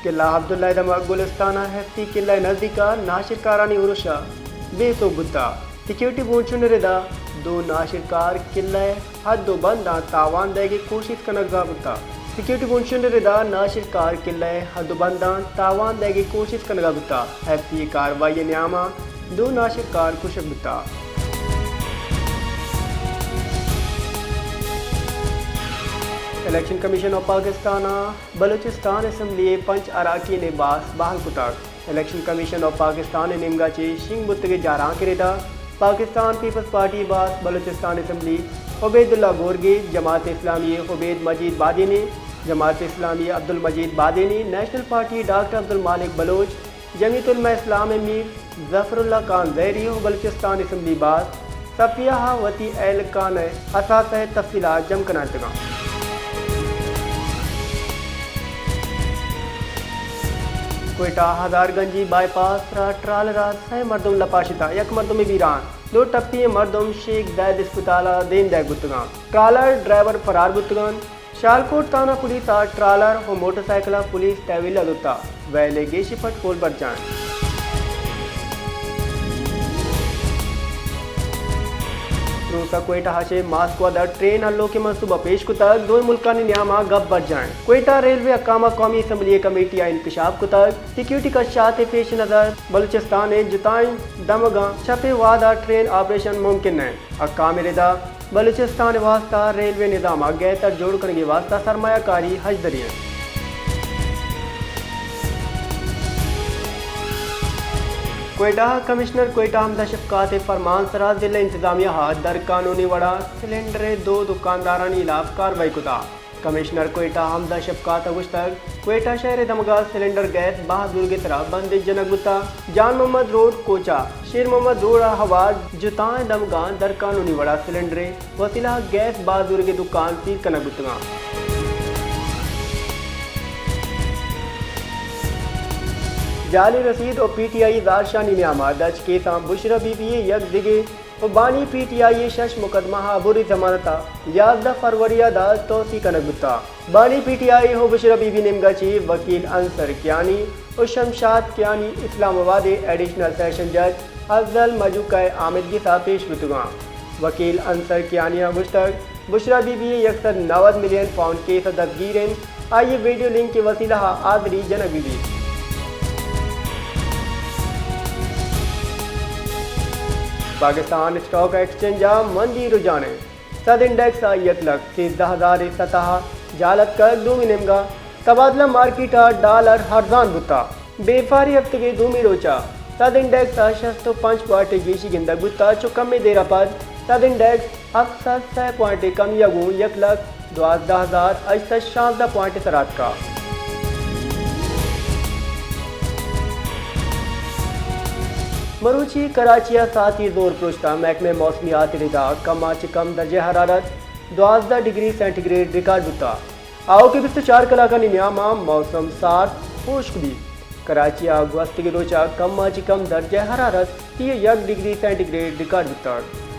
قلعہ عبداللہ ءِ دمگ گلستان ءِ ایف سی قلعہ ءِ نزیک ءَ ناشرکارانی ارش ءَ بے سوب بوتگ۔ سیکیورٹی بونشن ءِ ردا دو ناشرکار قلعہ ءِ حد ءُ بنداں تاوان دئیگ ءِ کوشست کنگ ءَ بوتگ۔ سیکیورٹی بونشن ءِ ردا ناشرکار قلعہ ءِ حد ءُ بنداں تاوان دئیگ ءِ کوشست کنگ ءَ بوتگ۔ ایف سی ءِ کاروائی ءِ نیام ءَ دو ناشرکار کشگ بوتگ۔ الیکشن کمیشن آف پاکستان ءَ بلوچستان اسمبلی ءِ پنچ اراکین ءِ باسک بحال کتگ۔ الیکشن کمیشن آف پاکستان ءِ نیمگ ءَ چہ شنگ بوتگیں جارانک ءِ ردا پاکستان پیپلز پارٹی ءِ باسک بلوچستان اسمبلی عبید اللہ گورگیج، جماعت اسلامی ءِ عبید مجید بادینی، جماعت اسلامی ءِ عبدالمجید بادینی، نیشنل پارٹی ءِ ڈاکٹر عبدالمالک بلوچ، جمعیت علماء اسلام ءِ میر ظفر اللہ خان زہری ءُ بلوچستان اسمبلی باسک صفیہ ءَ وتی اہلکاں ءِ اثاثہ ءِ تفصیلات جم کنائینتگ اَنت۔ کوئٹہ ءِ ہزار گنجی بائی پاس ءِ سرا ٹرالر ءَ سئے مردم لپاشتگ، یک مردمے بیران، دو ٹپی ئیں مردم شیخ زید اسپتال ءَ دیم دئیگ بوتگ اَنت۔ ٹرالر ڈرائیور فرار بوتگ اَنت۔ شالکوٹ تھانہ پولیس ءَ ٹرالر ءُ موٹر سائیکل ءَ پولیس تحویل ءَ زرتگ، ویل ءِ گیشیں پٹ پول برجاہ اِنت۔ روس ءَ کوئٹہ ءَ چہ ماسکو ءَ در ٹرین ہلوک ءِ منصوبہ پیش کتگ، دوئیں ملکانی نیام ءَ گپ برجاہ اِنت۔ کوئٹہ ریلوے حکام ءَ قومی اسمبلی ءِ کمیٹی ءَ انکشاف کتگ، سیکیورٹی خدشات ءِ پیش نظر بلوچستان ءِ جتائیں دمگاں شپ ءِ وہد ءَ ٹرین آپریشن ممکن نہ اِنت۔ حکام ءِ ردا بلوچستان ءِ واستہ ریلوے نظام ءَ گہتر جوڑ کنگ ءِ واستہ سرمایہ کاری ہژدری اِنت۔ کوئٹہ ءَ کمشنر کوئٹہ حمزہ شفقات ءِ فرمان ءِ سرا ضلع انتظامیہ ءَ در قانونی وڑا سلنڈر ءِ دو دکاندارانی ہلاپ کاروائی کتگ۔ کمشنر کوئٹہ حمزہ شفقات ءَ گوشتگ، کوئٹہ شہر ءِ دمگ ءَ سلنڈر گیس باز زورگ ءِ سرا بندش جنگ بوتگ۔ جان محمد روڈ کوچہ، شیر محمد روڈ ءَ ہوار جتائیں دمگاں در قانونی وڑا سلنڈر ءِ وسیلہ ءَ گیس باز زورگ ءِ دکان سیل کنگ بوتگ اَنت۔ جعلی رسید ءُ پی ٹی آئی ءِ زہرشانی نیام ءَ دچ کیساں بشرا بی بی ءِ یک دگہ ءُ بانی پی ٹی آئی ءِ شش مقدمہ ءَ عبوری ضمانت ءَ یازدہ فروری ءَ داد توسیع کنگ بوتگ۔ بانی پی ٹی آئی ءُ بشرا بی بی ءِ نیمگ ءَ چہ وکیل انصر کیانی ءُ شمشاد کیانی اسلام آباد ءِ ایڈیشنل سیشن جج افضل مجوکہ ءِ آمدگس ءَ پیش بوتگ اَنت۔ وکیل انصر کیانی ءَ گوشتگ، بشرا بی بی یک سد نود ملین پاؤنڈ کیس ءَ دزگیر اِنت، آئی ءِ ویڈیو لنک ءِ وسیلہ ءَ حاضری جنگ بہ بیت۔ پاکستان اسٹاک ایکسچینج ءَ مندی رجحان اِنت۔ سد انڈیکس ءَ یک لکھ سیزدہ ہزار ءِ سطح ءَ جہل اتکگ، دومی نیمگ ءَ تبادلہ مارکیٹ ءَ ڈالر ارزان بوتگ۔ بیپاری ہفتگ ءِ دومی روچ ءَ سد انڈیکس ءَ شست ءُ پنچ پوائنٹ ءِ گیشی گندگ بوتگ، چو کمے دیر ءَ پد سد انڈیکس ہفت سد سئے پوائنٹ ءِ کمی ءَ گوں یک لکھ دوازدہ ہزار ہشت سد شانزدہ پوائنٹ ءِ سرا اتکگ۔ مروچی کراچی ءَ ساعتی زور پروشتگ، محکمہ موسمیات ءِ ردا کم ءَ چہ کم درجہ حرارت دوازدہ ڈگری سینٹی گریڈ ریکارڈ بوتگ۔ آؤکیں بیست ءُ چار کلاکانی نیام ءَ موسم سارت ہشک بیت۔ کراچی ءَ گوستگیں روچ ءَ کم ءَ چہ کم درجہ حرارت سی ءُ یک ڈگری سینٹی گریڈ ریکارڈ بوتگ۔